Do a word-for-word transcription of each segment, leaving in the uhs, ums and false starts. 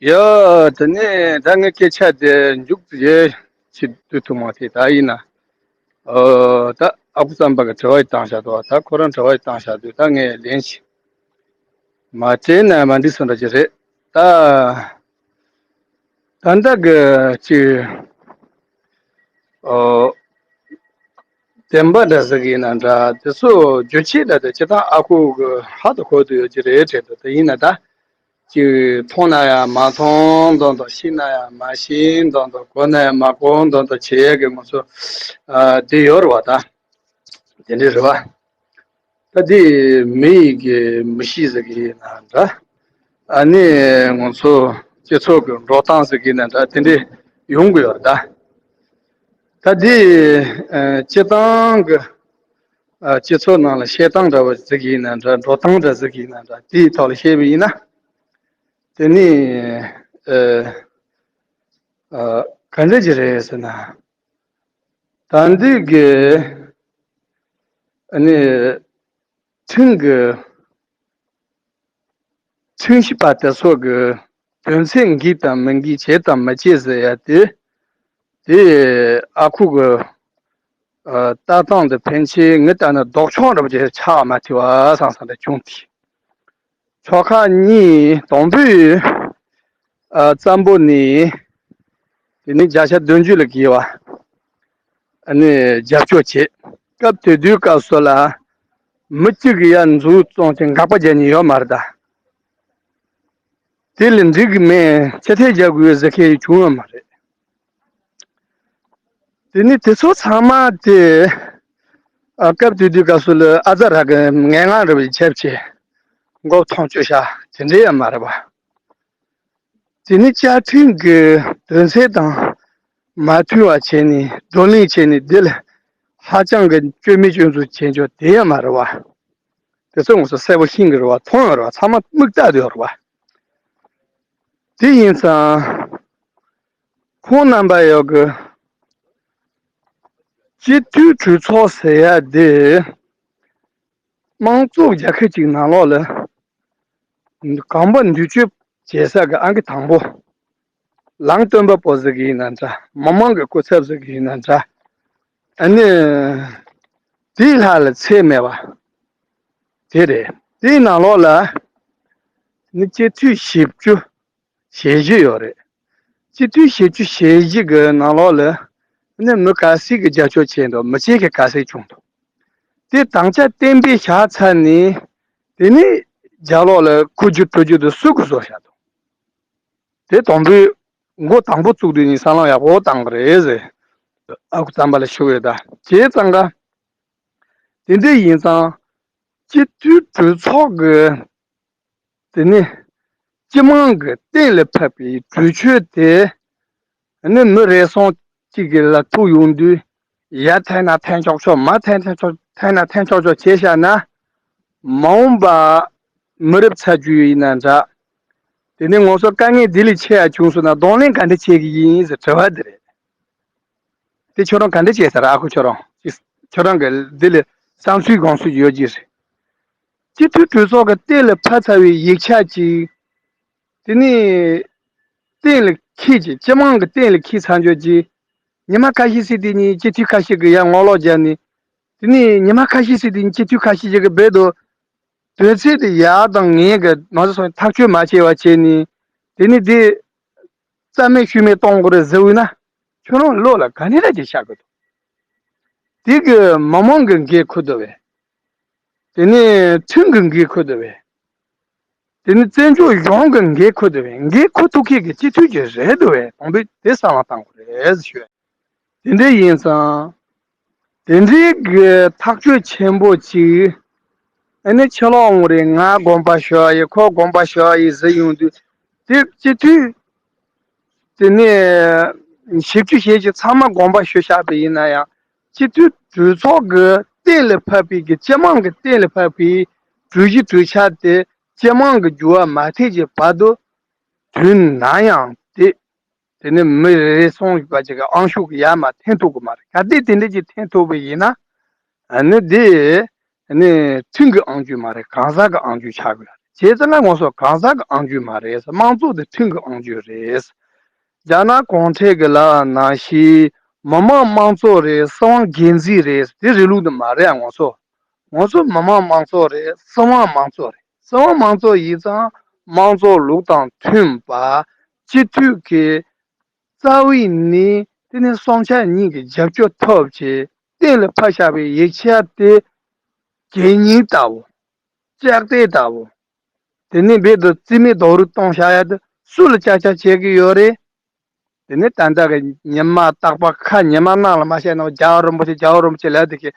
ཡ། དེ་ནས་ད་ངའི་སྐད་ཆ་དེ་མཇུག་ཏུ་ཡེ་ཆེད་དུ་ཐུག་མ་ཐེ་ད་ཡིན་ན། ཨོ། ད་ཨ་ཁུ་བསམ་པ་གི་དྲི་བ་ཡི་བཏང་བཞག་འདུག་ད་ཁོ་རང་དྲི་བ་ཡི་བཏང་བཞག་འདུག་ད་ངས་ལན་ཞིག་མ་སྤྲད་ན་མ་འགྲིག་སོང་འདྲ་ཅིག་རེད། ད་ད་ལྟ་གི་ཅིག་ཨོ། བདེན་པ་འདྲ་ཟེར་གི་ཡིན་ན་འདྲ། དེ་ཚོ་རྒྱུ་ཆེ་འདྲ་དེ་སྤྱིར་བཏང་ཨ་ཁུ་གི་ཧ་དུ་གོ་དུ་ཡོད་ཀྱི་རེད་དྲན་འདུག་དེ་ཡིན་ན་ད་ཅིག་མཐོང་ན་ཡང་མ་མཐོང་མདོག་མདོག་ཤེས་ན་ཡང་མ་ཤེས་མདོག་མདོག་གོ་ན་ཡང་མ་གོ་མདོག་མདོག་བྱེད་ཡས་ཀྱི་ང་ཚོ་ཨ་དེ་ཡོད་རེད་བ། ད་དེ་འདྲ་རེད་བ། ད་འདི་མི་ཡི་གི་མི་གཤིས་ཟེར་གི་ཡིན་ན་འདྲ། ཨ་ནི་ང་ཚོ་སྤྱི་ཚོགས་ཀྱི་འགྲོ་སྟངས་ཟེར་གི་ཡིན་ན་འདྲ། དེ་འདྲ་ཡོང་གི་ཡོད་རེད་ད། ད་འདི་ཨ་སྤྱི་བཏང་གི་ཨ་སྤྱི་ཚོགས་ནང་ལ་བཤད་སྟངས་འདྲ་བ་ཟེར་གི་ཡིན་ན་འདྲ། འགྲོ་སྟངས་འདྲ་ཟེར་གི་ཡིན་ན་འདྲ། དེའི་ཐོག་ལ་བཤད་པ་ཡིན་ན། དེ་ནི་ཨ་ཨ་ག་འདྲ་ཅིག་རེད་ཟེར་ན། ད་འདི་གི་ཨ་ནི་ཁྲིམས་ཀྱི་ཁྲིམས་ཞིབ་པ་དེ་ཚོ་གི་དོན་ཚན་འགིག་དང་མི་འགིག་བྱེད་དང་མི་བྱེད་ཟེར་ཡ་དེ། དེ་ཨ་ཁུ་གི་ཨ་ལྟ་སྟངས་དེ་ཕན་ཆད་ངའི་ལྟ་ན་ལྡོག་ཕྱོགས་འདྲ་པོ་ཅིག་ཆགས་མ་ཐུབ་པ་བསམ་བསམ་དེ་བྱུང་སྟེ། ཕྱོགས་ཁག་གཉིས། དང་པོའི་ཨ་བཙན་པོ་ནི་དེ་ནི་བརྒྱ་ཆ་བདུན་ཅུ་ལ་བརྒལ་བ་ཨ་ནི་རྒྱབ་སྐྱོར་བྱེད། སྐབས་དེ་དུས་སྐབས་སུ་ལ་མི་གཅིག་གིས་ཡར་འཛུགས་བཙོང་ཅིང་དགག་པ་རྒྱག་མཁན་ཡོད་མ་རེད་ད། དེ་ལས་འགྲིག་གི་མེད། ཕྱིར་འཐེན་རྒྱག་དགོས་ཟེར་མཁན་བྱུང་ཡོད་མ་རེད། དེ་ནི་དེ་ཚོ་ཚང་མ་དེ་ཨ་སྐབས་དེ་དུས་སྐབས་སུ་ལ་ཨ་ཛ་ར་གི་ངན་སྔགས་འདྲ་བའི་ཆབ་ཆེ་མགོ་ཐོང་བཅོས་བྱ་དེ་འདྲ་ཡང་མ་རེད་པ། དེ་ནི་བཅའ་ཁྲིམས་ཀྱི་དོན་ཚན་དང་མ་མཐུན་པ་བྱས་ནས་བགྲོ་གླེང་བྱས་ནས་འདི་ལ་ཧ་ཅང་གི་སྐྱོན་མེད་སྐྱོན་འཛུགས་བྱེད་ཆོག་དེ་ཡང་མ་རེད་པ། དེ་ཚོ་ང་ཚོ་གསལ་པོ་ཤེས་ཀྱི་རེད་པ། མཐོང་ཡོད་རེད་པ། ཚང་མ་མིག་ལྟ་དུ་ཡོད་རེད་པ། དེ་ཡིན་ཙང་ཁོང་རྣམ་པ་ཡོད་གི་སྤྱི་འཐུས་གྲོས་ཚོགས་ཟེར་ཡ་དེ་དམངས་གཙོ་རྒྱལ་ཁབ་ཅིག་ནང་ལོགས་ལ་གོམ་པ་མདུན་སྐྱོད་བྱེད་ས་གི་ཨང་ཀི་དང་པོ། ལམ་སྟོན་པ་པོ་ཟེར་གི་ཡིན་ན་འདྲ། མི་མང་གི་སྐུ་ཚབ་ཟེར་གི་ཡིན་ན་འདྲ། ཨ་ནི་དེའི་ལྷག་ལ་ཚད་མེད་པ་དེ་རེད། དེའི་ནང་ལོགས་ལ་ནི་སྤྱི་འཐུས་བཞི་བཅུ་ཞེ་བཞི་ཡོད་རེད། སྤྱི་འཐུས་བཞི་བཅུ་ཞེ་བཞི་གི་ནང་ལོགས་ལ་ནི་མི་ག་ཚོད་ཀྱི་རྒྱབ་སྐྱོར་བྱས་འདུག་མི་གཅིག་གིས་ག་ཚོད་བྱུང་འདུག་དེ་དམ་བཅའ་གཏན་འབེབས་བཞག་ཚར་ནས་དེ་ནས་རྒྱབ་ལོགས་ལ་འཁོར་རྒྱུག་འགྲོ་རྒྱུག་དེ་སུ་གིས་བཟོས་བཞག་འདུག་དེ་དང་པོའི་འགོ་དང་པོ་བཙུགས་དུས་ནས་བསམ་བློ་ཡག་པོ་བཏང་གི་རེད་ཟེར། ཨ་ཁུ་བསམ་པ་ལ་ཞུ་གི་ཡོད་ད། བྱས་ཙང་ཀ་དེ་འདྲ་ཡིན་ཙང་སྤྱི་འཐུས་གྲོས་ཚོགས་ཀྱི་དེ་ནི་སྤྱི་དམངས་ཀྱིས་གཏན་ལ་ཕབ་པའི་གྲོས་ཆོད་དེ་ནི་མི་རེ་ཟུང་གཅིག་གི་ལ་ཐུག་ཡོང་དུས་ཡར་འཐེན་ན་འཐེན་ཆོག་ཆོག་མར་འཐེན་འཐེན་ཆོག་འཐེན་ན་འཐེན་ཆོག་ཆོག་བྱས་བཞག་ན། མ་འོངས་པ་མི་རབས་ཚ་རྒྱུད་ཡིན་ན་འདྲ། དེ་ནས་ང་ཚོ་དཀའ་ངལ་འདི་ལས་ཆེ་ཡ་བྱུང་སོང་ན་གདོང་ལེན་ག་འདྲ་བྱེད་ཀྱི་ཡིན་ཟེར་དྲི་བ་འདི་རེད། དེ་ཁྱོད་རང་ག་འདྲ་བྱས་ཟེར། ཨ་ཁུ་ཁྱོད་རང་ཁྱོད་རང་གི་འདི་ལས་བསམ་ཚུལ་དགོངས་ཚུལ་ཡོད་ཀྱི་རེད། སྤྱི་འཐུས་གྲོས་ཚོགས་ཀྱི་གཏན་ལ་ཕབ་ཚར་བའི་ཡིག་ཆ་ཅིག་དེ་ནས་གཏན་ལ་འཁེལ་ཅིག་སྤྱི་དམངས་ཀྱི་གཏན་ལ་འཁེལ་ཚར་འཇོག་ཅིག་ཉི་མ་ཁ་ཤས་ཤིག་དེ་ནས་སྤྱི་འཐུས་ཁ་ཤས་ཀྱིས་ཡར་ངོ་ལོག་བརྒྱབ་ནས། དེ་ནས་ཉི་མ་ཁ་ཤས་ཤིག་དེ་ནས་སྤྱི་འཐུས་ཁ་ཤས་ཤིག་གིས་རྦད་དེ་དོན་ཚན་དེ་ཡར་དང་ངས་གི་མ་བཟོ་སོང་ཐག་གཅོད་མ་བྱས་པ་བྱས་ནས། དེ་ནས་དེ་རྩ་མེད་ཤུལ་མེད་གཏོང་དགོས་རེད་ཟེར་བས་ན། ཁྱོད་རང་བློ་ལ་ག་ནས་ར་ཅིག་ཤར་གི་འདུག་དེ་གི་མི་མང་གི་འགན་ཁུར་འདུག་བས། དེ་ནས་ཁྲིམས་ཀྱི་འགན་ཁུར་འདུག་བས། དེ་ནི་བཙན་བྱོལ་གཞུང་གི་འགན་ཁུར་འདུག་བས། འགན་ཁུར་ཐུབ་མཁན་གྱི་སྤྱི་འཐུས་ཀྱི་རེད་འདུག་བས། དང་པོས་དེ་བསམ་བློ་བཏང་དགོས་རེད་ཞུ། དེ་འདྲ་ཡིན་ཙང་། དེ་འདྲའི་གི་ཐག་གཅོད་ཆེན་པོ་ཅིག་ཨ་ནི་ཕྱི་ལོགས་འོང་རེད། ང་དགོངས་པ་ཞུ་བ་ཡིན། ཁོ་དགོངས་པ་ཞུ་བ་ཡིན་ཟེར་ཡོང་དུས། དེ་སྤྱི་འཐུས་དེ་ནས་བཞི་བཅུ་ཞེ་བཞི་ཚང་མ་དགོངས་པ་ཞུ་བཞག་པ་ཡིན་ན་ཡང་། སྤྱི་འཐུས་གྲོས་ཚོགས་ཀྱི་གཏན་ལ་ཕབ་པའི་གི་སྤྱི་དམངས་ཀྱི་གཏན་ལ་ཕབ་པའི་གྲོས་གཞི་གྲོས་འཆར་དེ་སྤྱི་དམངས་ཀྱི་འགྱུར་བ་མ་ཐེབས་ཀྱི་བར་དུ་དུས་ནམ་ཡང་དེ། དེ་ནི་མི་རེ་ཟུང་ཡོད་པ་ཅིག་གི་ཨང་ཤུགས་ཀྱིས་ཡར་མར་འཐེན་ཐུབ་ཀྱི་མ་རེད། གལ་ཏེ་དེ་འདྲ་ཅིག་འཐེན་ཐུབ་པ་ཡིན་ན། ཨ་ནི་དེ་ནི་ཁྲིམས་ཀྱི་ཨང་རྒྱུད་མ་རེད། གང་ཟག་གི་ཨང་རྒྱུད་ཆགས་ཀྱི་ཡོད་རེད། བྱས་ཙང་ང་ཚོ་གང་ཟག་གི་ཨང་རྒྱུད་མ་རེད། དམངས་གཙོ་དེ་ཁྲིམས་ཀྱི་ཨང་རྒྱུད་རེད། རྒྱ་ནག་གུང་ཁྲན་གྱི་ལབ་པ་ནང་བཞིན་མི་དམངས་དམངས་གཙོ་རེད། སྲིད་དབང་སྒེར་འཛིན་རེད། དེ་རིང་ལུགས་དེ་མ་རེད་ང་ཚོ། ང་ཚོ་མི་དམངས་དམངས་གཙོ་རེད། སྲིད་དབང་དམངས་གཙོ་རེད། སྲིད་དབང་དམངས་གཙོ་ཡིན་ཙང་དམངས་གཙོ་ལུགས་དང་མཐུན་པ། སྤྱི་འཐུས་ཀྱི་རྩ་བའི་ནི་དེ་ནི་བསམ་འཆར་གཉིས་ཀྱི་རྒྱབ་སྐྱོར་ཐོབ་ཆེད་གཏན་ལ་ཕབ་བཞག་པའི་ཡིག་ཆ་དེ་གད་སྙིགས་ལྟ་བུ། ལྕགས་རྟེན་ལྟ་བུ། དེ་ནས་རྦད་དེ་རྩིས་མེད་རྡོག་རོལ་གཏོང་བཞག་ཡ་དེ་སུ་ལ་ཅག་ཅག་བྱེད་ཀྱི་ཡོད་རེད། དེ་ནས་ད་ལྟ་གི་ཉི་མ་རྟག་པར་ཁ་ཉི་མ་ནང་ལ་མ་བཤད་ན་རྒྱལ་བ་རིན་པོ་ཆེ་རྒྱལ་བ་རིན་པོ་ཆེ་ལབ་དེ་གི་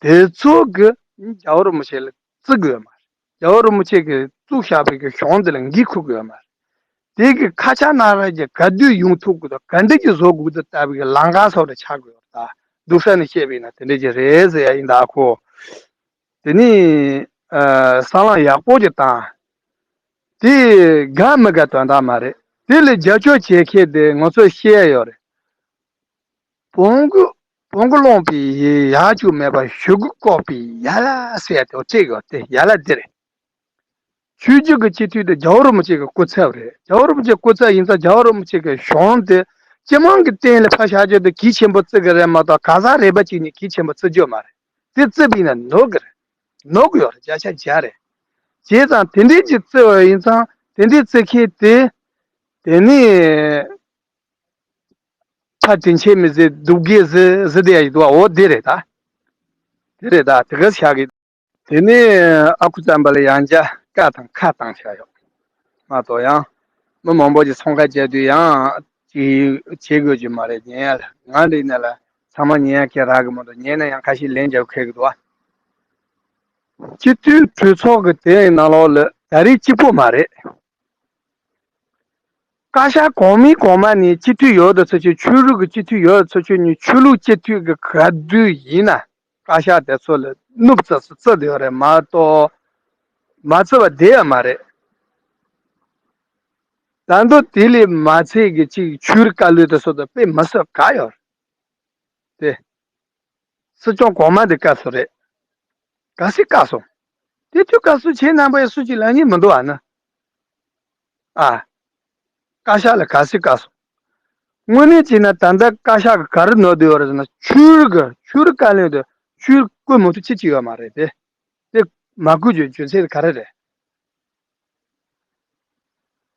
དེ་ཚོ་གི་རྒྱལ་བ་རིན་པོ་ཆེ་ལ་བརྩི་དགོས་མ་རེད། རྒྱལ་བ་རིན་པོ་ཆེ་གིས་བཙུགས་བཞག་པའི་གི་གཞུང་འདི་ལ་འགན་འཁུར་དགོས་མ་རེད། དེ་གི་ཁ་ཆག་ན་ར་གི་ག་དུས་ཡོང་ཐུབ་དགོས་དང་ག་འདྲ་གི་བཟོ་དགོས་དང་ལྟ་བུའི་གི་ལམ་ཁ་སོགས་ལ་ཆགས་དགོས་ཡོད་རེད། ད་སྡུག་ས་ནས་བཤད་པ་ཡིན་ན་དེ་འདྲ་ཅིག་རེད་ཟེར་ཡ་ཡིན་ད་ཁོ། དེ་ནས་ཨ་བསམ་བློ་ཡག་པོ་ཅིག་བཏང་། དེ་དགའ་མི་དགའ་དོན་དག་མ་རེད། དེ་ལ་རྒྱབ་སྐྱོར་བྱེད་མཁན་དེ་ང་ཚོས་བཤད་ཡ་ཡོད་རེད། བོང་གུ་བོང་གུ་སློང་པའི་ཡག་ཅིག་མེད་པར་གཞུག་གུ་བཀོག་པའི་ཡ་ལ་ཟེར་ཡ་དེ་བྲིས་ཡོད་དེ་ཡ་ལ་འདི་རེད། ཆོས་བརྒྱུད་ཀྱི་སྤྱི་འཐུས་དེ་རྒྱལ་བ་རིན་པོ་ཆེ་གི་སྐུ་ཚབ་རེད། རྒྱལ་བ་རིན་པོ་ཆེ་སྐུ་ཚབ་ཡིན་ཙང་རྒྱལ་བ་རིན་པོ་ཆེ་གི་གཞུང་དེ་སྤྱི་དམངས་ཀྱི་སྟེང་ལ་ཕར་བཞག་རྒྱུ་དེ་གལ་ཆེན་པོ་བརྩི་གི་རེད་མ་གཏོགས་གང་ཟག་རེ་འབའ་གཅིག་ནས་གལ་ཆེན་པོ་བརྩི་རྒྱུ་མ་རེད། དེ་བརྩིས་པ་ཡིན་ན་ནོར་གི་རེད། ནོར་གི་ཡོད་རེད། བརྒྱ་ཆ་བརྒྱ་རེད། བྱས་ཙང་དེ་འདྲས་ཀྱི་བརྩི་བ་ཡིན་ཙང་དེ་འདྲས་བརྩི་མཁན་དེ་དེ་ནས་ཕ་དྲིན་ཆེན་མི་བརྩི་སྡུག་གིས་བརྩི་བརྩི་བསྡད་ཡ་ཡོད་འོ་དེ་རེད་ད། དེ་རེད་ད་དེ་ག་བཞག་གི། དེ་ནས་ཨ་ཁུ་བསམ་པ་ལ་ཡང་བསྐྱར་བཀའ་དང་ཁ་བཏང་བཞག་ཡོད་མ་གཏོགས་ཡང་མི་མང་པོ་ཅིག་ཚོང་ཁ་རྒྱག་དུས་ཡང་ཅིག་བྱེད་དགོས་ཀྱི་མ་རེད། ཉན་ཡ་ལ་ང་འདྲ་ཡིན་ན་ལ་ཚང་མ་ཉན་ཡ་ཁྱེད་རག་གི་མ་གཏོགས་ཉན་ན་ཡང་ཁ་ཤས་ལན་རྒྱག་ཁེལ་གི་འདུག་ཨ། སྤྱི་འཐུས་གྲོས་ཚོགས་ཀྱི་དེའི་ནང་ལོགས་ལ་ད་རེས་གཅིག་པོ་མ་རེད། བཀའ་ཤག་གོང་མའི་གོང་མ་ནས་སྤྱི་འཐུས་ཡོད་དོ་ཚོ་ཆོས་ཆོས་ལུགས་ཀྱི་སྤྱི་འཐུས་ཡོད་དོ་ཚོ་ཆོས་ནས་ཆོས་ལུགས་སྤྱི་འཐུས་ཀྱི་ག་དུས་ཡིན་ན་བཀའ་ཤག་དེ་ཚོ་ལ་ནུབ་ཙམ་སུ་བརྩི་བསྡད་ཡོད་རེད་མ་གཏོགས་མ་བརྩི་བ་བསྡད་ཡ་མ་རེད། ད་མདོ་དེ་ལས་མ་ཚད་ཀྱི་ཅིག་ཆོས་རིག་བཀའ་བློན་དེ་ཚོ་དང་དཔེ་མི་སྲིད་ག་ཡོད་རེད་དེ། སྲིད་སྐྱོང་གོང་མ་དེ་བཀའ་ཟུར་རེད། གལ་སྲིད་བཀའ་ཟུར། དེ་དུས་བཀའ་ཟུར་ཁྱེད་རྣམ་པ་ཡང་སུ་གཅིག་ལབ་མཁན་མི་འདུག་ཨ་ནི། ཨ། བཀའ་ཤག་ལ་གལ་སྲིད་བཀའ་ཟུར། དངོས་གནས་བྱས་ན་ད་ལྟ་བཀའ་ཤག་གི་ག་རེ་ནོར་བསྡད་ཡོད་རེད་ཟེར་ན་ཆོས་རིག་གི་ཆོས་རིག་བཀའ་བློན་དེ་ཆོས་རིག་བཀོད་མི་ཐུབ་ཁྱི་གཅིག་ཡོད་མ་རེད་དེ། དེ་མ་བཀོད་རྒྱུ་རྒྱུ་མཚན་དེ་ག་རེ་རེད།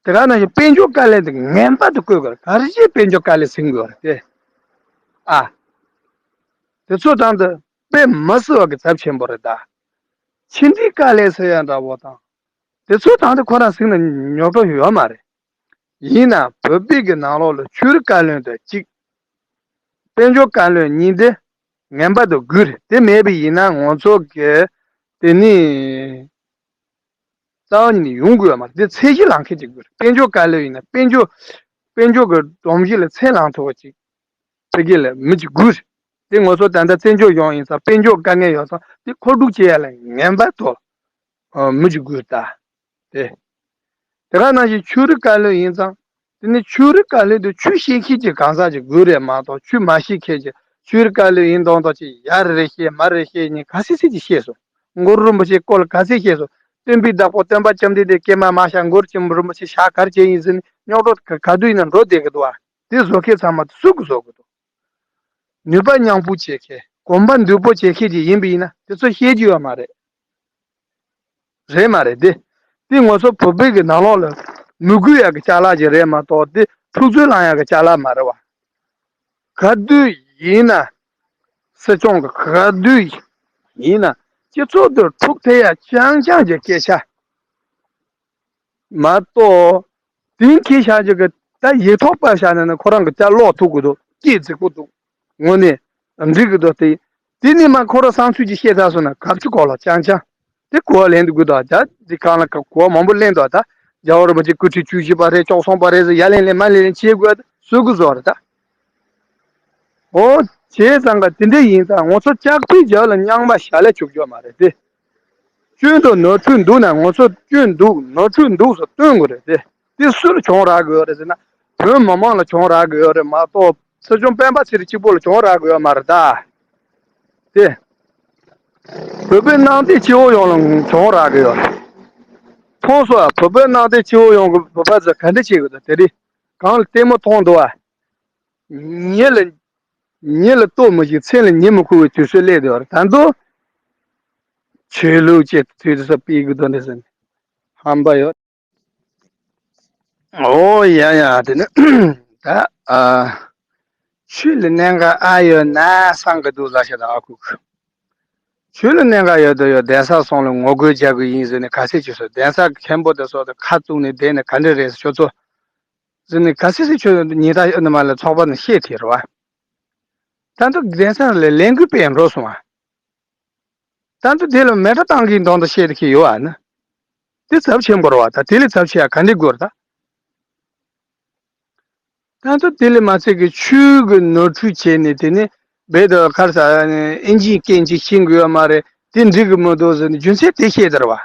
དེ་ག་ནང་བཞིན་དཔལ་འབྱོར་བཀའ་བློན་དེ་ངན་པ་དེ་བསྐོས་དགོས་རེད། ག་རེ་བྱས་དཔལ་འབྱོར་བཀའ་བློན་ཟིན་དགོས་རེད་དེ། ཨ། དེ་ཚོ་དང་དུ་དཔེ་མི་སྲིད་པ་གི་ཚབས་ཆེན་པོ་རེད་ད། ཕྱི་འབྲེལ་བཀའ་བློན་ཟེར་ཡ་འདྲ་བོ་དང་། དེ་ཚོ་དང་དུ་ཁོ་རང་ཟིན་ན་ཉོག་གྲོགས་ཡོད་མ་རེད། ཡིན་ན་བོད་པའི་གི་ནང་ལོགས་ལ་ཆོས་རིག་བཀའ་བློན་དེ་གཅིག་དཔལ་འབྱོར་བཀའ་བློན་གཉིས་དེ་ངན་པ་དེ་དགོས་རེད། དེ་མེད་པ་ཡིན་ན་ང་ཚོ་གི་དེ་ནི། རྩ་བ་ཉིད་ནས་ཡོང་དགོས་ཡོད་མ་རེད། འདི་ཚད་གཞི་ལངས་མཁན་ཅིག་དགོས་རེད། དཔལ་འབྱོར་བཀའ་བློན་ཡིན་ན་དཔལ་འབྱོར། དཔལ་འབྱོར་གྱི་སྒྲོམ་གཞི་ལ་ཚད་ལངས་ཐུབ་པ་ཅིག་ཕ་གི་ལ་མི་ཅིག་དགོས་རེད། དེ་ང་ཚོ་ད་ལྟ་བཙན་བྱོལ་གཞུང་ཡིན་ཙང་དཔལ་འབྱོར་དཀའ་ངལ་ཡོད་ཙང་དེ་མཁོ་སྒྲུབ་བྱེད་ཡ་ལ་ངན་པ་དོ། མི་ཅིག་དགོས་རེད་ད། དེ། དེ་ག་ནང་བཞིན་ཆོས་རིག་བཀའ་བློན་ཡིན་ཙང་། དེ་ནི་ཆོས་རིག་བཀའ་བློན་དེ་ཆོས་ཤེས་མཁན་གྱི་གང་ཟག་ཅིག་དགོས་རེད་མ་གཏོགས་ཆོས་མ་ཤེས་མཁན་གྱི་ཆོས་རིག་བཀའ་བློན་ཡིན་མདོག་མདོག་ཅིག་ཡ་རེ་རེ་བཤད་མ་རེ་རེ་བཤད་ཉིན་ག་ཚོད་ཚོད་ཅིག་བཤད་སོང་། གུ་རུ་རིན་པོ་ཆེའི་སྐོར་ལ་ག་ཚོད་བཤད་སོང་། སྟོན་པའི་བདག་པོ་སྟོན་པ་བཅོམ་ལྡན་འདས་སྐྱེས་མ་མ་ཤར་གུ་རུ་ཆེན་པོ་རིན་པོ་ཆེ་ཞག་ག་རེ་བྱས་ཡིན་ཟེར་ནས་རྙོག་གྲ་ག་ག་དུས་ཡིན་ན་འགྲོ་བསྡད་ཀྱི་འདུག་བ། དེ་བཟོ་མཁན་ཚང་མ་དེ་སུ་གིས་བཟོ་དགོས་འདུག་ནུས་པ་མཉམ་སྤུངས་བྱེད་མཁན་གོམ་པ་མདུན་སྤོ་བྱེད་མཁན་ཅིག་ཡིན་པ་ཡིན་ན་དེ་ཚོ་བཤད་རྒྱུ་ཡོད་མ་རེད། རེད་མ་རེད་དེ། དེ་ང་ཚོ་བོད་པའི་གི་ནང་ལོགས་ལ་མི་དགོས་ཡག་གི་ཅ་ལག་ཅིག་རེད་མ་གཏོགས་དེ་འཁྲུག་རྩོད་ལངས་ཡག་གི་ཅ་ལག་མ་རེད་བ། ག་དུས་ཡིན་ན་སྲིད་སྐྱོང་གི་ག་དུས་ཡིན་ན་སྤྱི་ཚོགས་དུ་འཁྲུག་ཐེབས་ཡག་རྐྱང་རྐྱང་གི་སྐད་ཆ། མ་གཏོགས། དེང་ཁྱེད་ཤག་ཅིག་གི་ད་ཡིག་ཐོག་པ་བཞག་ནས་ནི་ཁོ་རང་གི་ཅ་ལོག་ཐུག་གི་འདུག་སྐད་རྫིག་པོ་འདུག་དངོས་གནས་འགྲིག་གི་འདུག་སྟེ། དེ་ནས་མ་ཁོ་རང་བསམ་ཚུལ་ཅིག་བཤད་ཚར་སོང་ན་གབ་ཅིག་གོ་ལ་རྐྱང་རྐྱང་། དེ་གོ་བ་ལེན་དུ་དགོས་དོ་ད་འདི་གང་ལ་གོ་བ་མང་པོ་ལེན་དོ་ད། རྒྱལ་བ་རིན་པོ་ཆེ་སྐུ་ཕྲེང་བཅུ་བཞི་པ་རེད་བཅུ་གསུམ་པ་རེད་ཟེར་ཡ་ལེན་ལེན་མ་ལེན་ལེན་བྱེད་དགོས་ད་སུ་གི་བཟོ་རེད་ད། ཨོ། བྱས་ཙང་ག་དེ་འདྲ་ཡིན་ཙང་ང་ཚོ་ལྕགས་པའི་རྒྱབ་ལ་རྙིང་པ་ཞལ་ལས་བྱུག་རྒྱུ་མ་རེད་དེ། སྐྱོན་དང་ནོར་འཁྲུལ་འདུག་ན་ང་ཚོ་སྐྱོན་འདུག་ནོར་འཁྲུལ་འདུག་ཟེར་སྟོན་དགོས་རེད་དེ། དེ་སུ་ལ་གྱོང་རག་གི་ཡོད་རེད་ཟེར་ན། བོད་མི་མང་ལ་གྱོང་རག་གི་ཡོད་རེད་མ་གཏོགས་སྲིད་སྐྱོང་སྤེན་པ་ཚེ་རིང་གཅིག་པོ་ལ་གྱོང་རག་གི་ཡོད་མ་རེད་ད། དེ། བོད་པའི་ནང་བསྟན་སྤྱི་བོ་ཡོངས་ལ་གྱོང་རག་གི་ཡོད་རེད། མཐོང་སོང་ཨ། བོད་པའི་ནང་བསྟན་སྤྱི་བོ་ཡོངས་ཀྱི་བོད་པ་ཚོ་ག་འདྲ་བྱེད་དགོས་དང་དེ་རིང་གང་ལ་ལྟད་མོ་མཐོང་འདུག་ཨ། ཉིན་ལ་ཉིན་ལ་ལྟོ་མི་ཞིག་མཚན་ལ་ཉི་མི་ཁུག་པའི་དུས་ཚོད་སླེབས་འདུག་ཨ། ད་དུང་ཆོས་ལུགས་ཀྱི་དུས་ཚོད་སྤེལ་དགོས་དོན་དེ་ཟེར་ནས་ཧམ་པ་ཡོད། ཨོ་ཡ་ཡ་དེ་ནི་ད་ཨ་ཆོས་ལ་གནད་འགག་ཨ་ཡོད་ན་བསམ་གི་འདུག་ལ་ཤ་དང་ཨ་ཁུ་ཁུ། ཆོས་ལ་གནད་འགག་ཡོད་དོ་ཡོད་གདན་ས་གསུམ་ལ་ངོ་རྒོལ་རྒྱག་གི་ཡིན་ཟེར་ནས་ག་ཚད་ཅིག་སོ་གདན་ས་མཁན་པོ་དེ་སོགས་དེ་ཁ་བཙུམ་ནས་བསྡད་ནས་ག་འདྲ་རེད་ཟེར་ཁྱོད་ཚོ་ཟེར་ནས་ག་ཚད་ཟེར་ཁྱོད་ཉིན་ཐག་ཨ་ནི་མ་ལ་ཚོགས་པ་ནས་བཤད་ཐེ་རེད་བ། ད་དུང་གདན་ས་ལ་ལས་འགུལ་སྤེལ་འགྲོ་སོང་བ། ད་དུང་དེ་ལ་མེ་ཁྲ་བཏང་གི་འདོན་དུ་བཤད་ཀྱི་ཡོད་ཨ་ནི། དེ་ཚབས་ཆེན་པོ་རེད་བ། ད་དེ་ལས་ཚབས་ཆེ་ཡ་ག་འདྲ་དགོས་རེད་ད། ད་དུང་དེ་ལས་མ་ཚད་ཀྱི་ཆོས་ཀྱི་ནོར་འཁྲུལ་བྱས་ནས་དེ་ནས་རྦད་དེ་ཁར་ས་ཨིན་ཇིའི་སྐད་ཅིག་ཤེས་དགོས་ཡོད་མ་རེད། དེ་འགྲིག་གི་མི་འདུག་ཟེར་ནས་རྒྱུ་མཚན་དེ་བཤད་དེ་རེད་བ།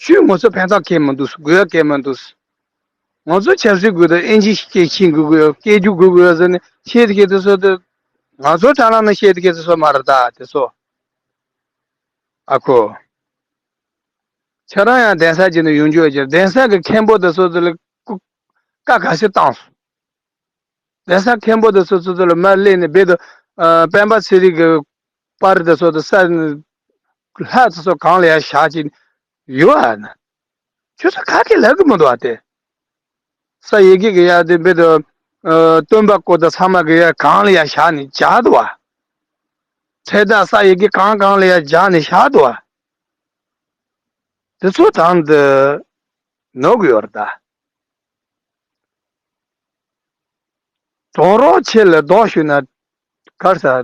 ཆོས་ང་ཚོ་ཕན་ཐོགས་གང་མི་འདུག་དགོས་ཡ་གང་མི་འདུག་ང་ཚོ་ཆབ་སྲིད་དགོས་དང་ཨིན་ཇིའི་སྐད་ཤེས་དགོས་དགོས་སྐད་རྒྱུག་དགོས་དགོས་ཟེར་ནས་བཤད་དེ་སྐད་དེ་ཚོ་དེ། ང་ཚོ་དྲ་ལམ་ནས་བཤད་དེ་སྐད་དེ་ཚོ་མ་རེད་ད་དེ་ཚོ། ཨ་ཁུ། ཁྱེད་རང་ཡང་གདན་ས་ཅིག་ནས་ཡོང་རྒྱུ་ཡོད་ཀྱི་གདན་ས་གི་མཁན་པོ་དེ་ཚོ་དེ་ལ་ཀུ་ཀ་ག་ཚོད་བཏང་སོང་། གདན་ས་མཁན་པོ་དེ་ཚོ་ཚོ་དེ་ལ་མར་སླེབས་ནས་རྦད་དེ་ཨ་སྤེན་པ་ཚེ་རིང་གི་པར་དེ་ཚོ་དེ་ས་ལྷ་དེ་ཚོ་གང་ལ་ཡ་བཞག་ཅིག་ཡོད་ཨ་ན། ཁྱོད་ཚོ་ག་གེ་ལབ་གི་མི་འདུག་ཨ་དེ། ས་ཡི་གེ་གི་ཡ་དེ་རྦད་དེ་ཨ་སྟོན་པ་སྐུ་དང་ཚང་མ་གི་ཡ་གང་ལ་ཡ་བཞག་ནས་བཞག་འདུག་བ། ཁྲལ་དང་ས་ཡི་གེ་གང་གང་ལ་ཡ་བཞག་ནས་བཞག་འདུག་བ། དེ་ཚོ་དང་དུ་ནོར་གི་ཡོད་རེད་ད། གྲོང་རོགས་ཆེ་ལ་རྡོག་ཞུས་ན་གར་ས་ཨ་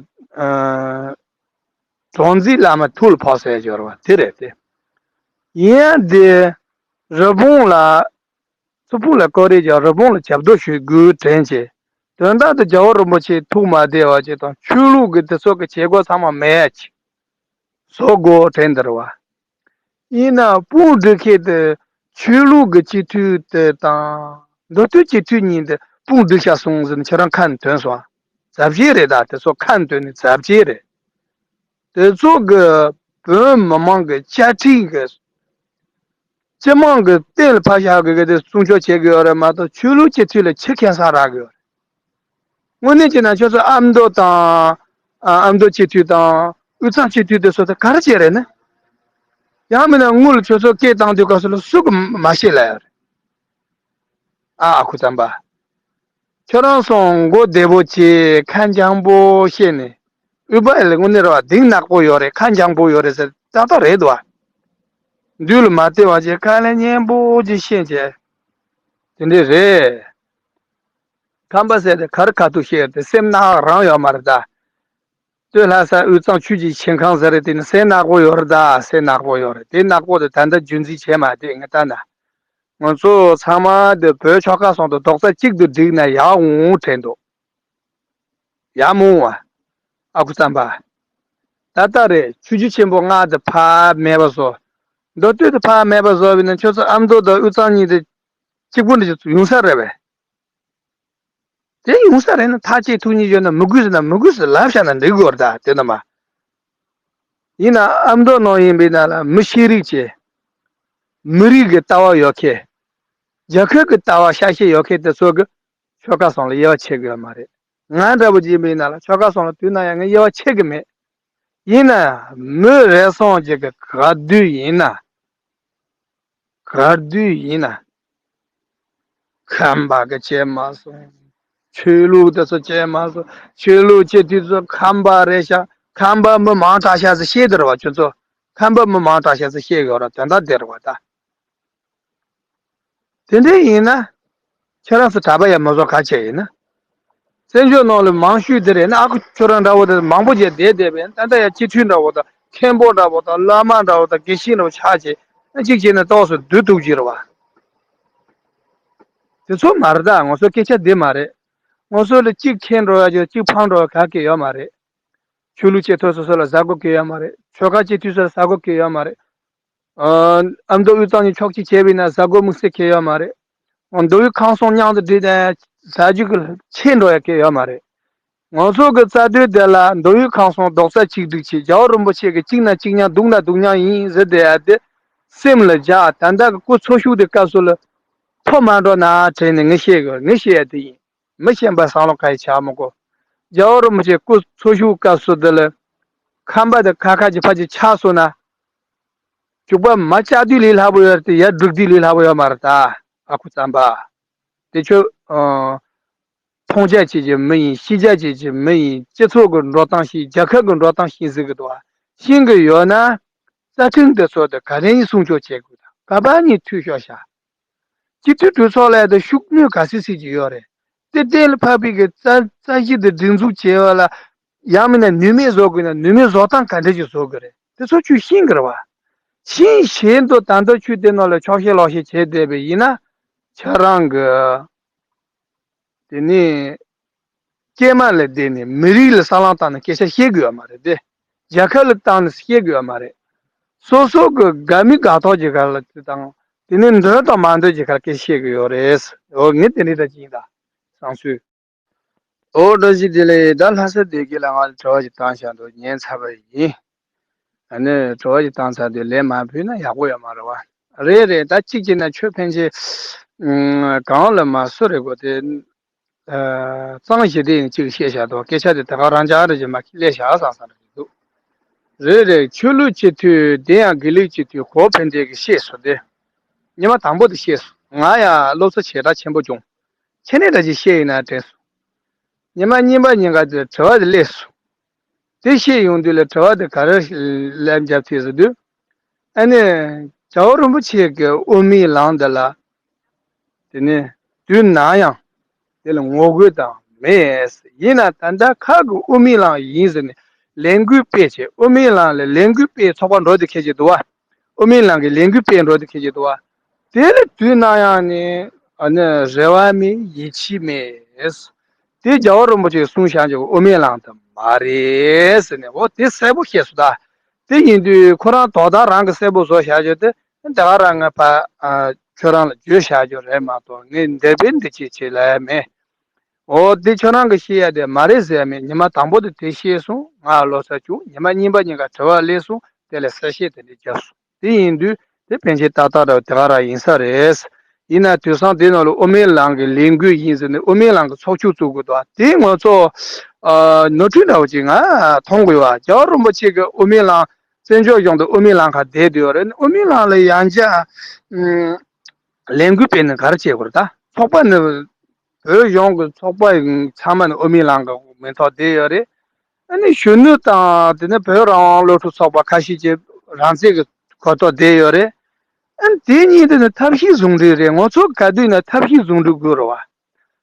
གྲོང་འཛིན་བླ་མ་ཐུགས་ལ་ཕོག་ཟེར་ཡ་ཡོད་རེད་བ། དེ་རེད་དེ། ཡིན་ཡང་དེ་རི་བོང་ལ། སུ་ཕུག་ལ་ཀོ་རེ་རྒྱག་རི་བོང་ལ་རྒྱབ་རྡོ་གཞུས་དགོས་དྲན་བྱས། དོན་དག་ཏུ་རྒྱལ་བ་རིན་པོ་ཆེ་ཐུགས་མ་བདེ་བ་ཅིག་དང་ཆོས་ལུགས་ཀྱི་དེ་ཚོ་གི་བྱེད་སྒོ་ཚང་མ་མེད་ཅིག་བཟོ་དགོས་དྲན་འདིར་བ། ཡིན་ན་དཔུང་སྒྲིག་མཁན་དེ་ཆོས་ལུགས་ཀྱི་སྤྱི་འཐུས་དེ་དང་མདོ་སྟོད་སྤྱི་འཐུས་གཉིས་དེ་དཔུང་སྒྲིག་བྱ་སོང་ཟིན་ཁྱེད་རང་ཁ་ནས་ཐོན་སོང་ཨ། ཟབ་ཞེ་རེད་ད། དེ་ཚོ་ཁ་ནས་ཐོན་ནས་ཟབ་ཞེ་རེད། དེ་ཚོ་གི་བོད་མི་མང་གི་བཅའ་ཁྲིམས་གི་སྤྱི་དམངས་ཀྱི་གཏན་ལ་ཕབ་བཞག་དགོས་གི་དེ་སྲུང་སྐྱོབ་བྱེད་དགོས་ཡོད་རེད་མ་གཏོགས་ཆོས་ལུགས་སྤྱི་འཐུས་ལ་ཆེ་མཁན་སང་རག་གི་ཡོད་རེད། དངོས་གནས་བྱས་ན་ཁྱོད་ཚོ་ཨ་མདོ་དང་ཨ་མདོ་སྤྱི་འཐུས་དང་དབུས་གཙང་སྤྱི་འཐུས་དེ་ཚོ་ད་ག་རེ་བྱས་རེད་ན། ཡང་མིན་ན་དངུལ་ཁྱོད་ཚོ་སྐད་བཏང་དུས་སྐབས་སུ་ལ་སུ་གི་མ་ཤེས་ལ་ཡོད་རེད། ཨ་ཨ་ཁུ་ཙམ་པ། ཁྱོད་རང་སོང་མགོ་བདེ་པོ་བྱས་ཁ་འཇམ་པོ་བཤད་ནས། དབུས་པ་ལ་དངོས་གནས་རེད་བ། གདེང་ནག་པོ་ཡོད་རེད། ཁ་འཇམ་པོ་ཡོད་རེད་ཟེར་ཏག་ཏག་རེད་དོ། མདུན་ལ་མ་བལྟས་པ་བྱས་ཁ་ལས་སྙན་པོ་ཅིག་བཤད་བྱས། དེ་འདྲས་རེད། ཁམས་པ་ཟེར་ཏེ་ག་རེ་ཁ་ཐུག་བཤད་དེ་སེམས་ནག་རང་ཡོད་མ་རེད་ད། སྟོད་ལྷ་ས་དབུས་གཙང་ཆོས་ཀྱི་ཆེན་ཁང་ཟེར་རེད། དེ་ནི་སེམས་ནག་པོ་ཡོད་རེད་ད། སེམས་ནག་པོ་ཡོད་རེད། དེ་ནག་པོ་དེ་ད་ལྟ་རྒྱུན་འཛིན་བྱས་མ་བསྡད་ངས་ལྟ་ན། ང་ཚོ་ཚང་མ་འདི་བོད་ཆོལ་ཁ་གསུམ་དུ་རྡོག་རྩ་གཅིག་ཏུ་བསྒྲིལ་ན་ཡག་འོང་དྲན་འདུག་ཡག་མོ་བ། ཨ་ཁུ་ཙམ་པ། ད་ལྟ་རེད། ཆོས་བརྒྱུད་ཆེན་པོ་ལྔ་དེ་ཕར་མེད་པ་བཟོ། མདོ་སྟོད་དེ་ཕར་མེད་པ་བཟོ་བས་ན་ཁྱོད་ཚོ་ཨ་མདོ་དང་དབུས་གཙང་གཉིས་དེ་གཅིག་པུ་འདྲ་ཅིག་ཡོང་ས་རེད་པས། དེ་ཡོང་ས་རེད་ན་ཐག་བཅད་ཐུག་ཉེ་ཡོད་ན་མི་དགོས་ཟེར་ན་མི་དགོས་ཟེར་ལབ་བཞག་ན་འགྲིག་གི་རེད་ད། དེ་ནི་མ། ཡིན་ན་ཨ་མདོ་ནང་ཡིན་པའི་ནང་ལ་མི་ཤེས་རིག་བྱས། མི་རིགས་ཀྱི་ལྟ་བ་ཡོད་མཁན། རྒྱལ་ཁབ་ཀྱི་ལྟ་བ་ཤ་ཤེད་ཡོད་མཁན་དེ་ཚོ་གི་ཆོལ་ཁ་གསུམ་ལ་དབྱེ་བ་ཕྱེ་གི་ཡོད་མ་རེད། ང་འདྲ་པོ་ཅིག་ཡིན་པའི་ནང་ལ་ཆོལ་ཁ་གསུམ་ལ་དུས་ནམ་ཡང་ངས་དབྱེ་བ་ཕྱེ་གི་མེད། ཡིན་ན་མི་རེ་ཟུང་ཅིག་གི་ག་དུས་ཡིན་ན། ག་དུས་ཡིན་ན། ཁམས་པ་གི་བྱས་མ་སོང་། ཆོས་ལུགས་དེ་ཚོ་བྱས་མ་སོང་། ཆོས་ལུགས་བྱེད་དུས་ཚོ་ཁམས་པ་རེད་ཤག་ཁམས་པ་མི་མང་དྲགས་ཤག་ཟེར་བཤད་དེ་རེད་བ། ཁྱོད་ཚོ་ཁམས་པ་མི་མང་དྲགས་ཤག་ཟེར་བཤད་ཡོད་ར། དོན་དག་དེ་རེད་བ་ད། དེ་འདྲ་ཡིན་ན། ཁྱེད་རང་ཚོ་གྲྭ་པ་ཡང་མི་བཟོ་ག་བྱས་ཡིན་ན། བཙན་བྱོལ་ནང་ལ་མང་ཤོས་དེ་རེད་ན་ཨ་ཁུ་ཁྱོད་རང་འདྲ་བོ་དེ་མང་པོ་བྱས་བསྡད་བསྡད་པས་ད་ལྟ་ཡང་སྤྱི་འཐུས་འདྲ་བོ་དང་མཁན་པོ་འདྲ་བོ་དང་བླ་མ་འདྲ་བོ་དང་དགེ་བཤེས་འདྲ་བོ་ཆགས་བྱས་ཨ་གཅིག་བྱས་ན་ཏོག་ཙམ་སྡུག་ཐུག་གི་རེད་བ། དེ་ཚོ་མ་རེད་ད། ང་ཚོ་སྐད་ཆ་འདི་མ་རེད། ང་ཚོ་ལ་གཅིག་མཁྱེན་འགྲོ་ཡ་གཅིག་ཕངས་འགྲོ་ཡ་ག་གེ་ཡོད་མ་རེད། ཆོས་ལུགས་བྱེད་ཐོས་སོ་སོ་ལ་ཟ་དགོས་གི་ཡོད་མ་རེད། ཆོལ་ཁ་གཅིག་མཐུན་སོ་ལ་ཟ་དགོས་གི་ཡོད་མ་རེད། ཨ་མདོ་དབུས་གཙང་གཉིས་ཕྱོགས་གཅིག་བྱས་པ་ཡིན་ན་ཟ་དགོས་དམིགས་བསལ་གི་ཡོད་མ་རེད། མདོ་དབུས་ཁམས་གསུམ་མཉམ་དུ་སྒྲིལ་ནས་ཟ་རྒྱུ་གི་ཆད་འགྲོ་ཡ་གི་ཡོད་མ་རེད། ང་ཚོ་གི་རྩ་དོན་དེ་ལ་མདོ་དབུས་ཁམས་གསུམ་རྡོག་རྩ་གཅིག་སྒྲིལ་བྱས་རྒྱལ་བ་རིན་པོ་ཆེ་གི་གཅིག་ན་གཅིག་མཉམ་སྡུག་ན་སྡུག་མཉམ་ཡིན་ཟེར་བསྡད་ཡ་དེ་ སེམས་ལ་འཇགས། ད་ལྟ་གི་སྐུ་འཚོ་བཞུགས་དེ་སྐབས་སུ་ལ་ཐོ་མ་འགྲོ་ན་དྲན་ནས་ངས་བཤད་དགོས། ངས་བཤད་ཡ་དེ་ཡིན། མི་གཞན་པ་བསམ་བློ་ག་ཡེ་བྱ་མི་དགོས། རྒྱལ་བ་རིན་པོ་ཆེ་སྐུ་འཚོ་བཞུགས་སྐབས་སུ་དེ་ལ་ཁམས་པ་དང་ཁ་ཁ་གྱི་ཕ་གྱི་ཆགས་སོང་ན། ཅུག་པ་མ་བཅག་དུས་ལས་སླ་པོ་ཡོད་རེད་དེ། ཡར་སྒྲིག་དུས་ལས་སླ་པོ་ཡོད་མ་རེད་ད། ཨ་ཁུ་རྩམ་པ། དེ་ཁྱོད་ཨ། མཐོང་རྒྱ་ཆེ་ཆེ་མི་ཡིན། ཤེས་རྒྱ་ཆེ་ཆེ་མི་ཡིན། སྤྱི་ཚོགས་ཀྱི་འགྲོ་སྟངས་ཤེས། རྒྱལ་ཁབ་ཀྱི་འགྲོ་སྟངས་ཤེས་ཟེར་གི་འདུག་བ། ཤེས་གི་ཡོད་ན་རྩ་ཁྲིམས་དེ་ཚོ་དེ་ག་རེ་ཡིན་སྲུང་སྐྱོབ་བྱེད་དགོས་དང་། ག་པར་ནས་འཐུས་ཤོར་བཞག་སྤྱི་འཐུས་གྲོས་ཚོགས་ལ་དེ་ཤུགས་སྣོན་ག་ཚོད་བྱེད་ཀྱི་ཡོད་རེད། དེ་གཏན་ལ་ཕབ་པའི་གི་རྩ་རྩ་གཞི་དེ་སྒྲིག་འཛུགས་བྱེད་པ་ལ། ཡང་མིན་ན་ནུས་མེད་བཟོ་དགོས་ན་ནུས་མེད་བཟོ་སྟངས་ག་འདྲ་ཞིག་བཟོ་དགོས་རེད། དེ་ཚོ་ཁྱོད་ཤེས་གི་རེད་བ། ཤེས་བཞིན་དུ་ད་ལྟ་ཁྱོད་དེ་ནང་ལ་ཆོག་ཤེས་ལོག་ཤེས་བྱས་བསྡད་པ་ཡིན་ན། ཁྱེད་རང་གི་དེ་ནས་སྐྱེས་མ་ལ་བསྡད་ནས་མི་རིགས་ལ་ས་ལམ་བཏང་ནས་སྐད་ཆ་བཤད་དགོས་ཡོད་མ་རེད་དེ། རྒྱལ་ཁབ་ལ་བཏང་ནས་བཤད་དགོས་ཡོད་མ་རེད། སོ་སོ་གི་དགའ་མི་དགའ་ཐོག་ཅིག་ག་ལ་དེ་དང་། དེ་ནས་འདོད་དང་མ་འདོད་ཅིག་ག་ལ་སྐད་ཆ་བཤད་དགོས་ཡོད་རེད། འོ་ངས་དེ་འདྲའི་ད་ཅིག་ཡིན་ད། བསམ་ཚུལ། ཨོ་བཀྲ་ཤིས་བདེ་ལེགས། ད་ལྷ་ས་བསྡད་མཁན་ལ་ང་ལ་དྲི་བ་ཞིག་བཏང་བཞག་འདུག་ཉན་ཚར་བ་ཡིན། ཨ་ནི་དྲི་བ་ཞིག་བཏང་ཚར་དུས་ལན་མ་ཕུལ་ན་ཡག་པོ་ཡོད་མ་རེད་བ། རེད་རེད། ད་གཅིག་བྱས་ན་ཁྱོད་ཕན་ཆད་ཨུམ་གང་ལ་མ་སུ་རེད་གོ་དེ། ཨ་གཙང་ཞི་བདེ་ཡིན་གཅིག་བཤད་བཞག་འདུག་སྐད་ཆ་དེ་ད་ག་རང་ཅག་རེད་ཅེས་མ་ཁྱི་ལས་བཞག་བསམ་བསམ་རེད་འདུག་རེད་རེད། ཆོས་ལུགས་སྤྱི་འཐུས་དེ་ཡང་དགེ་ལུགས་སྤྱི་འཐུས་གོ་ཕན་ཆད་ཀྱི་བཤད་སོང་སྟེ། ཉི་མ་དང་པོ་དེ་བཤད་སོང་། ང་ཡང་བློ་འཚབ་ཞེ་དྲག་ཆེན་པོ་བྱུང་། ཁྱེད་ནས་འདྲ་ཅིག་བཤད་ཡིན་ན་དྲན་སོང་། ཉི་མ་གཉིས་པ་ཉིན་ག་དེ་དྲི་བ་དེ་སླེབས་སོང་། དེ་བཤད་ཡོང་དུས་ལ་དྲི་བ་དེ་ག་རེ་ལན་བརྒྱབ་ཐེབས་ཟེར་དུས། ཨ་ནི་རྒྱལ་བ་རིན་པོ་ཆེ་གི་དབུ་མའི་ལམ་འདི་ལ། དེ་ནས་དུས་ནམ་ཡང་དེ་ལ་ངོ་རྒོལ་དང་མེད། ཡིན་ན་ད་ལྟ་ཁ་གི་དབུ་མའི་ལམ་ཡིན་ཟེར་ནས་ལས་འགུལ་སྤེལ་བྱས། དབུ་མའི་ལམ་ལ་ལས་འགུལ་སྤེལ་ཚོགས་པ་འགྲོ་དེ་ཁྱེད་ཀྱི་འདུག་བ། དབུ་མའི་ལམ་གྱི་ལས་འགུལ་སྤེལ་འགྲོ་དེ་ཁྱེད་ཀྱི་འདུག་བ། དེ་ལ་དུས་ནམ་ཡང་ནས་ཨ་ནི་རེ་བ་མེད། ཡིད་ཆེས་མེད། དེ་རྒྱལ་བ་རིན་པོ་ཆེས་གསུངས་བཞག་ཀྱི་དབུ་མའི་ལམ་དུ་མ་རེད་ཟེར་ནས། འོ་དེ་གསལ་པོ་བཤད་སོང་ད། དེ་ཡིན་དུས་ཁོ་རང་དོ་བདག་རང་གི་གསལ་པོ་བཟོ་བཞག་རྒྱུ་དེ་ད་ག་རང་ངས་ཕ་ཨ་ཁྱོད་རང་ལ་བརྗོད་བཞག་རྒྱུ་རེད་མ་གཏོགས། ངས་འདི་པས་འདི་བྱེད་བྱེད་ལབ་ཡ་མེད། འོ་དེ་ཁྱོད་རང་གི་བཤད་ཡ་དེ་མ་རེད་ཟེར་ཡ་མེད། ཉི་མ་དང་པོ་དེ་དེ་བཤད་སོང་། ང་བློ་འཚབ་བྱུང་། ཉི་མ་གཉིས་པ་ཉིན་ག་དྲི་བ་སླེབས་སོང་། དེ་ལ་གསལ་བཤད་དེ་འདྲ་བརྒྱབ་སོང་། དེ་ཡིན་དུས་དེ་ཕན་ཆད་ཏག་ཏག་འདྲ་བོ་དེ་ག་རང་ཡིན་ས་རེད། ཡིན་ན་དུས་སང་དེ་ནང་ལ་དབུ་མའི་ལམ་གྱི་ལས་འགུལ་ཡིན་ཟེར་ནས་དབུ་མའི་ལམ་གྱི་ཚོགས་ཆུང་བཙུགས་དགོས་འདུག་དེ་ང་ཚོ་ཨ་ནོར་འཁྲུལ་འདྲ་བོ་ཅིག་ང་མཐོང་དགོས་བ། རྒྱལ་བ་རིན་པོ་ཆེ་གི་དབུ་མའི་ལམ་བཙན་བྱོལ་གཞུང་དུ་དབུ་མའི་ལམ་ཁག་བསྡད་དུས་ཡོད་རེད། དབུ་མའི་ལམ་ལ་ཡང་བསྐྱར་ཨུམ་ལས་འགུལ་སྤེལ་ནས་ག་རེ་བྱེད་དགོས་རེད། ད་ཚོགས་པ་ནི་བོད་གཞུང་གི་ཚོགས་པ་ཚང་མ་ནི་དབུ་མའི་ལམ་གྱི་མིང་ཐོག་བསྡད་ཡོད་རེད། ཨ་ནི་གཞོན་ནུ་དང་དེ་ནས་བོད་རང་དབང་སློབ་ཕྲུག་ཚོགས་པ་ཁ་ཤས་ཀྱིས་རང་བཙན་གྱི་གོ་རྟོགས་བསྡད་ཡོད་རེད། ཨ་ནི་དེ་གཉིས་དེ་ནི་ཐབས་ཤེས་ཟུང་འབྲེལ་རེད། ང་ཚོ་ག་དུས་ན་ཐབས་ཤེས་ཟུང་འབྲེལ་དགོས་རེད་བ།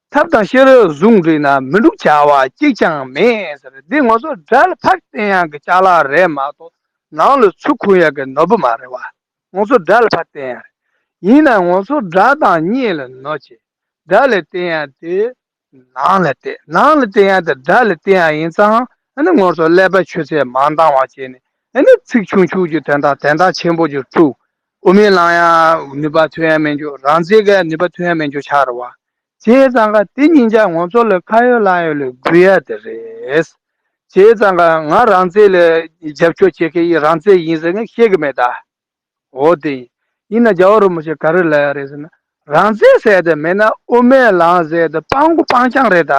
ཐབས་དང་ཤེས་རབ་ཟུང་འབྲེལ་ན་མི་འགྲུབ་བྱ་བ་གཅིག་ཀྱང་མེད་ཟེར། འདི་ང་ཚོ་དགྲ་ལ་ཕར་བསྟན་ཡག་གི་ཅ་ལག་རེད་མ་གཏོགས་ནང་ལ་ཚུར་འཁུར་ཡག་གི་ནོར་བུ་མ་རེད་བ། ང་ཚོ་དགྲ་ལ་ཕར་བསྟན་ཡག་རེད། ཡིན་ན་ང་ཚོ་དགྲ་དང་གཉེན་ལ་ནོར་བྱེད། དགྲ་ལ་བསྟན་ཡག་དེ་ནང་ལ་བསྟན། ནང་ལ་བསྟན་ཡག་དེ་དགྲ་ལ་བསྟན་ཡག་ཡིན་ཙང་། ཨ་ནི་ང་ཚོ་ཀླད་པ་ཆུ་ཚད་མ་འདང་བ་བྱས་ནས། ཨ་ནི་ཚིག་ཆུང་ཆུང་གི་དོན་དག་དོན་དག་ཆེན་པོ་ཅིག་བསྒྲུབ། དབུ་མའི་ལམ་ཡང་ནུས་པ་ཐོན་ཡག་མེད་འགྱོ། རང་བཙན་གྱི་ནུས་པ་ཐོན་ཡག་མེད་འགྱོ་ཆགས་རེད་བ། བྱས་ཙང་ཀ་དེ་ཉིན་ཅག་ང་ཚོ་ལ་ཁ་ཡོད་ལག་ཡོད་ལ་དགོས་ཡག་དེ་རེད། བྱས་ཙང་ཀ་ང་རང་བཙན་ལ་རྒྱབ་སྐྱོར་བྱེད་མཁན་ཡིན། རང་བཙན་ཡིན་ཟེར་ངས་བཤད་གི་མེད་ད། འོ་དེ་ཡིན། ཡིན་ན་རྒྱལ་བ་རིན་པོ་ཆེ་ག་རེ་ལབ་ཡག་རེད་ཟེར་ན། རང་བཙན་ཟེར་དེ་མེད་ན་དབུ་མའི་ལམ་ཟེར་དེ་སྤང་མགོ་སྤང་རྐྱང་རེད་ད་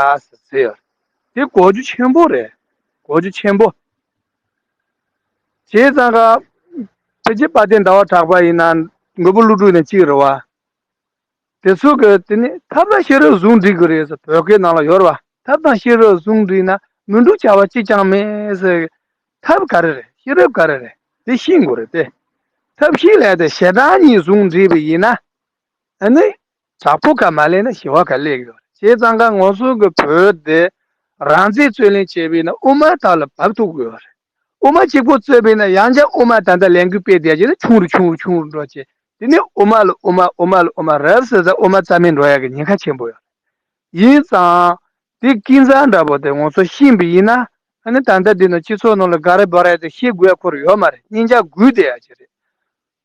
ཟེར་ཡོད། དེ་གོ་རྒྱུ་ཆེན་པོ་རེད། གོ་རྒྱུ་ཆེན་པོ། བྱས་ཙང་ཀ་ཕལ་ཆེར་དཔལ་ལྡན་ཟླ་བ་གྲགས་པ་ཡིན་ན་མགོན་པོ་ཀླུ་སྒྲུབ་ནས་གཅིག་རེད་བ། དེ་ཚོ་གི་དེ་ནི་ཐབས་དང་ཤེས་རབ་ཟུང་འབྲེལ་དགོས་རེད་ཟེར། བོད་སྐད་ནང་ལ་ཡོད་རེད་བ། ཐབས་དང་ཤེས་རབ་ཟུང་འབྲེལ་ན་མི་འགྲུབ་བྱ་བ་གཅིག་ཀྱང་མེད་ཟེར། ཐབས་ག་རེ་རེད། ཤེས་རབ་ག་རེ་རེད། དེ་ཤེས་དགོས་རེད་དེ། ཐབས་ཤེས་ལས་དེ་ཞེ་དྲག་གཉིས་ཟུང་འབྲེལ་བ་ཡིན་ན། ཨ་ནི་དྲག་པོ་ག་མ་ལས་ན་ཞི་བ་ག་ལས་ཡོད་རེད། བྱས་ཙང་ཀ་ང་ཚོ་གི་བོད་དེ་རང་བཙན་རྩོད་ལེན་བྱས་པ་ཡིན་ན་དབུ་མ་དག་ལ་བབས་ཐུབ་དགོས་རེད། དབུ་མ་གཅིག་པོ་རྩོད་པས་ན་ཡང་བསྐྱར་དབུ་མ་ད་ལྟ་ལས་འགུལ་སྤེལ་བསྡད་ཀྱི་ན་ཆུང་རུ་ཆུང་རུ་ཆུང་རུ་འགྲོ་བྱས། དེ་ནས་དབུ་མ་ལ་དབུ་མ་དབུ་མ་ལ་དབུ་མ་རབ་ཟེར་ཙང་དབུ་མ་རྩ་མེད་འགྲོ་ཡག་གི་ཉེན་ཁ་ཆེན་པོ་ཡོད། ཡིན་ཙང་དེ་ཀུན་བཟང་འདྲ་པོ་དེ་ང་ཚོ་ཤེས་པ་ཡིན་ན། ཨ་ནི་ད་ལྟ་འདི་ནང་སྤྱི་ཚོགས་ནང་ལ་དགའ་རེ་འབོད་རེ་དེ་ཤེས་དགོས་ཡག་ཁོ་རང་ཡོད་མ་རེད། སྙིང་རྗེ་དགོས་བསྡད་ཡག་ཅིག་རེད།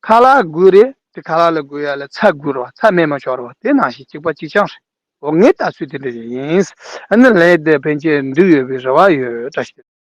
ཁ་ལག་དགོས་རེད་དེ། ཁ་ལག་ལ་དགོས་ཡག་ལ་ཚྭ་དགོས་རེད་བ། ཚྭ་མེད་མ་ཆོག་རེད་བ། དེ་ནང་བཞིན་གཅིག་པ་གཅིག་རྐྱང་རེད། འོ་ངའི་ལྟ་ཚུལ་དེ་འདྲ་ཞིག་ཡིན། ཨ་ནི་ལས་དེ་ཕན་ཆད་འགྲིག་ཡོད་པའི་རེ་བ་ཡོད། བཀྲ་ཤིས་བདེ་ལེགས།